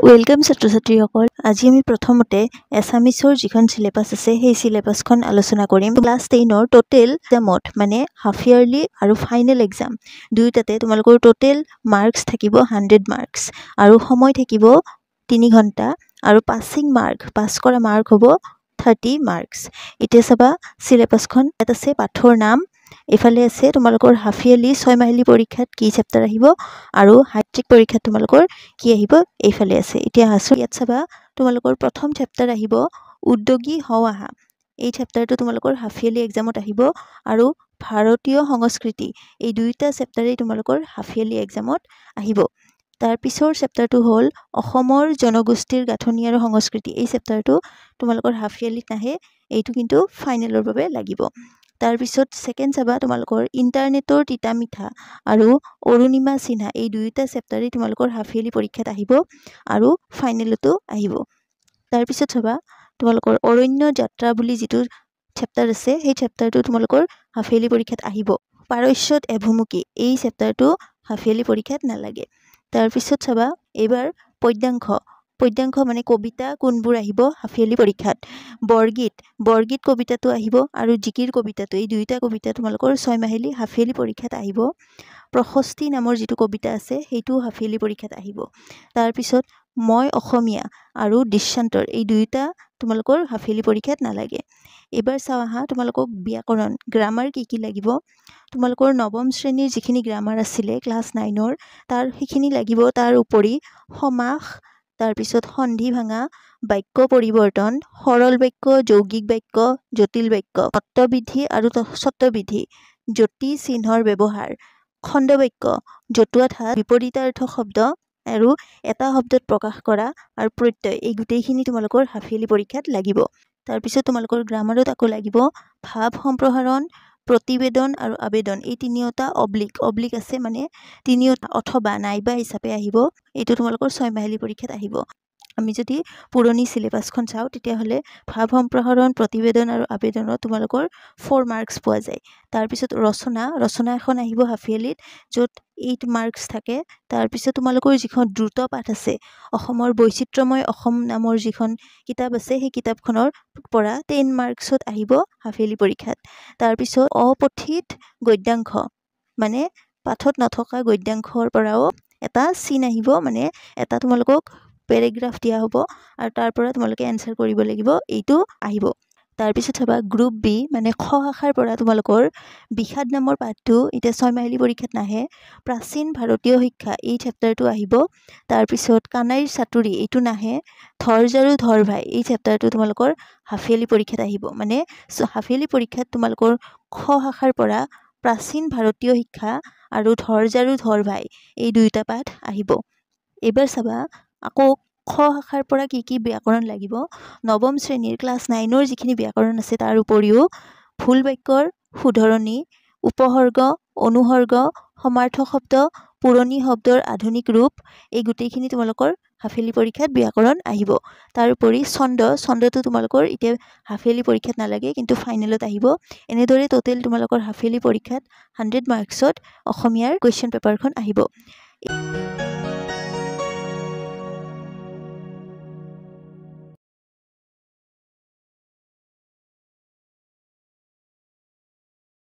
Welcome ছাত্ৰ-ছাত্ৰীসকল। আজি আমি প্ৰথমতে এছামিছৰ যিখন চিলেবাছ আছে, সেই চিলেবাছখন আলোচনা কৰিম। ক্লাছ 10ৰ টোটেল এক্সামত, মানে হাফ ইয়াৰলি আৰু ফাইনেল এক্সাম দুয়োটাতে তোমালোকৰ টোটেল মাৰ্কছ থাকিব 100 মাৰ্কছ আৰু সময় থাকিব 3 ঘণ্টা আৰু পাছিং মাৰ্ক, পাছ কৰা মাৰ্ক হ'ব 30 মাৰ্কছ। এতিয়া চাবা, চিলেবাছখন ইয়াত আছে। পাঠৰ নাম এইফালে আছে। তোমালোকৰ হাফ ইয়াৰলি, ছয়মাহিলী পৰীক্ষাত কি চেপ্টাৰ আহিব আৰু মেট্ৰিক পৰীক্ষাত তোমালোকৰ কি আহিব, এইফালে আছে। এতিয়া আছোঁ, ইয়াত চাবা, তোমালোকৰ প্ৰথম চেপ্টাৰ আহিব উদ্যোগী হওঁ আহা। এই চেপ্টাৰটো তোমালোকৰ হাফ ইয়াৰলি এক্সামত আহিব আৰু ভাৰতীয় সংস্কৃতি, এই দুয়োটা চেপ্টাৰেই তোমালোকৰ হাফ ইয়াৰলি এক্সামত আহিব। তাৰ পিছৰ চেপ্টাৰটো হ'ল অসমৰ জনগোষ্ঠীৰ গাঁথনি আৰু সংস্কৃতি। এই চেপ্টাৰটো তোমালোকৰ হাফ ইয়াৰলিত নাহে, এইটো কিন্তু ফাইনেলৰ বাবে লাগিব। তাৰপিছত ছেকেণ্ড চাবা, তোমালোকৰ ইণ্টাৰনেটৰ তিতা মিঠা আৰু অৰুণিমা সিনহা, এই দুয়োটা চেপ্টাৰেই তোমালোকৰ হাফ ইয়াৰলি পৰীক্ষাত আহিব আৰু ফাইনেলতো আহিব। তাৰপিছত চাবা, তোমালোকৰ অৰণ্য যাত্ৰা বুলি যিটো চেপ্টাৰ আছে, সেই চেপ্টাৰটো তোমালোকৰ হাফ ইয়াৰলি পৰীক্ষাত আহিব। পাৰস্যত এভুমুকি, এই চেপ্টাৰটো হাফ ইয়াৰলি পৰীক্ষাত নালাগে। তাৰপিছত চাবা, এইবাৰ পদ্যাংশ। পদ্যাংশ মানে কবিতা কোনবোৰ আহিব হাফ ইয়াৰলি পৰীক্ষাত? বৰগীত, বৰগীত কবিতাটো আহিব আৰু জিকিৰ কবিতাটো, এই দুয়োটা কবিতা তোমালোকৰ ছয়মাহিলী, হাফ ইয়াৰলি পৰীক্ষাত আহিব। প্ৰশস্তি নামৰ যিটো কবিতা আছে, সেইটো হাফ ইয়াৰলি পৰীক্ষাত আহিব। তাৰপিছত মই অসমীয়া আৰু দৃশ্যান্তৰ, এই দুয়োটা তোমালোকৰ হাফ ইয়াৰলি পৰীক্ষাত নালাগে। এইবাৰ চাওঁ আহা, তোমালোকক ব্যাকৰণ, গ্ৰামাৰ কি কি লাগিব। তোমালোকৰ নৱম শ্ৰেণীৰ যিখিনি গ্ৰামাৰ আছিলে, ক্লাছ 9ৰ, তাৰ সেইখিনি লাগিব। তাৰ উপৰি সমাস, তাৰপিছত সন্ধি ভাঙা, বাক্য পৰিৱৰ্তন, সৰল বাক্য, যৌগিক বাক্য, জটিল বাক্য, তত্ত্ববিধি আৰু স্বত্ববিধি, যতি চিহ্নৰ ব্যৱহাৰ, খণ্ডবাক্য, জতুৱা ঠাঁচ, বিপৰীতাৰ্থক শব্দ আৰু এটা শব্দত প্ৰকাশ কৰা আৰু প্ৰত্যয়, এই গোটেইখিনি তোমালোকৰ হাফ ইয়াৰলি পৰীক্ষাত লাগিব। তাৰপিছত তোমালোকৰ গ্ৰামাৰত আকৌ লাগিব ভাৱ সম্প্ৰসাৰণ, প্ৰতিবেদন আৰু আবেদন, এই তিনিওটা অব্লিক অব্লিক আছে, মানে তিনিওটা অথবা নাইবা হিচাপে আহিব। এইটো তোমালোকৰ ছয়মাহিলী পৰীক্ষাত আহিব। আমি যদি পুৰণি চিলেবাছখন চাওঁ, তেতিয়াহ'লে ভাৱ সম্প্ৰসাৰণ, প্ৰতিবেদন আৰু আবেদনত তোমালোকৰ 4 মাৰ্কছ পোৱা যায়। তাৰপিছত ৰচনা, ৰচনা এখন আহিব হাফ ইয়াৰলিত, য'ত 8 মাৰ্কছ থাকে। তাৰপিছত তোমালোকৰ যিখন দ্ৰুত পাঠ আছে, অসমৰ বৈচিত্ৰ্যময় অসম নামৰ যিখন কিতাপ আছে, সেই কিতাপখনৰ পৰা 10 মাৰ্কছত আহিব হাফ ইয়াৰলি পৰীক্ষাত। তাৰপিছত অপঠিত গদ্যাংশ, মানে পাঠত নথকা গদ্যাংশৰ পৰাও এটা চিন আহিব, মানে এটা তোমালোকক পেৰেগ্ৰাফ দিয়া হ'ব আৰু তাৰ পৰা তোমালোকে এনচাৰ কৰিব লাগিব, এইটো আহিব। তাৰপিছত চাবা, গ্ৰুপ বি মানে খ শাখাৰ পৰা তোমালোকৰ বিষাদ নামৰ পাঠটো এতিয়া ছয়মাহিলী পৰীক্ষাত নাহে। প্ৰাচীন ভাৰতীয় শিক্ষা, এই চেপ্টাৰটো আহিব। তাৰপিছত কানাইৰ চাতুৰি, এইটো নাহে। ধৰ ঝাৰু ধৰ ভাই, এই চেপ্টাৰটো তোমালোকৰ হাফ ইয়াৰলি পৰীক্ষাত আহিব। মানে হাফ ইয়াৰলি পৰীক্ষাত তোমালোকৰ খ শাখাৰ পৰা প্ৰাচীন ভাৰতীয় শিক্ষা আৰু ধৰ ঝাৰু ধৰ ভাই, এই দুয়োটা পাঠ আহিব। এইবাৰ চাবা, আকৌ খ শাখাৰ পৰা কি কি ব্যাকৰণ লাগিব। নৱম শ্ৰেণীৰ, ক্লাছ 9ৰ যিখিনি ব্যাকৰণ আছে, তাৰ উপৰিও ভুল বাক্যৰ শুধৰণি, উপসৰ্গ, অনুসৰ্গ, সমাৰ্থক শব্দ, পুৰণি শব্দৰ আধুনিক ৰূপ, এই গোটেইখিনি তোমালোকৰ হাফ ইয়াৰলি পৰীক্ষাত ব্যাকৰণ আহিব। তাৰোপৰি ছন্দ, ছন্দটো তোমালোকৰ এতিয়া হাফ ইয়াৰলি পৰীক্ষাত নালাগে, কিন্তু ফাইনেলত আহিব। এনেদৰে টোটেল তোমালোকৰ হাফ ইয়াৰলি পৰীক্ষাত 100 মাৰ্কছত অসমীয়াৰ কুৱেশ্যন পেপাৰখন আহিব।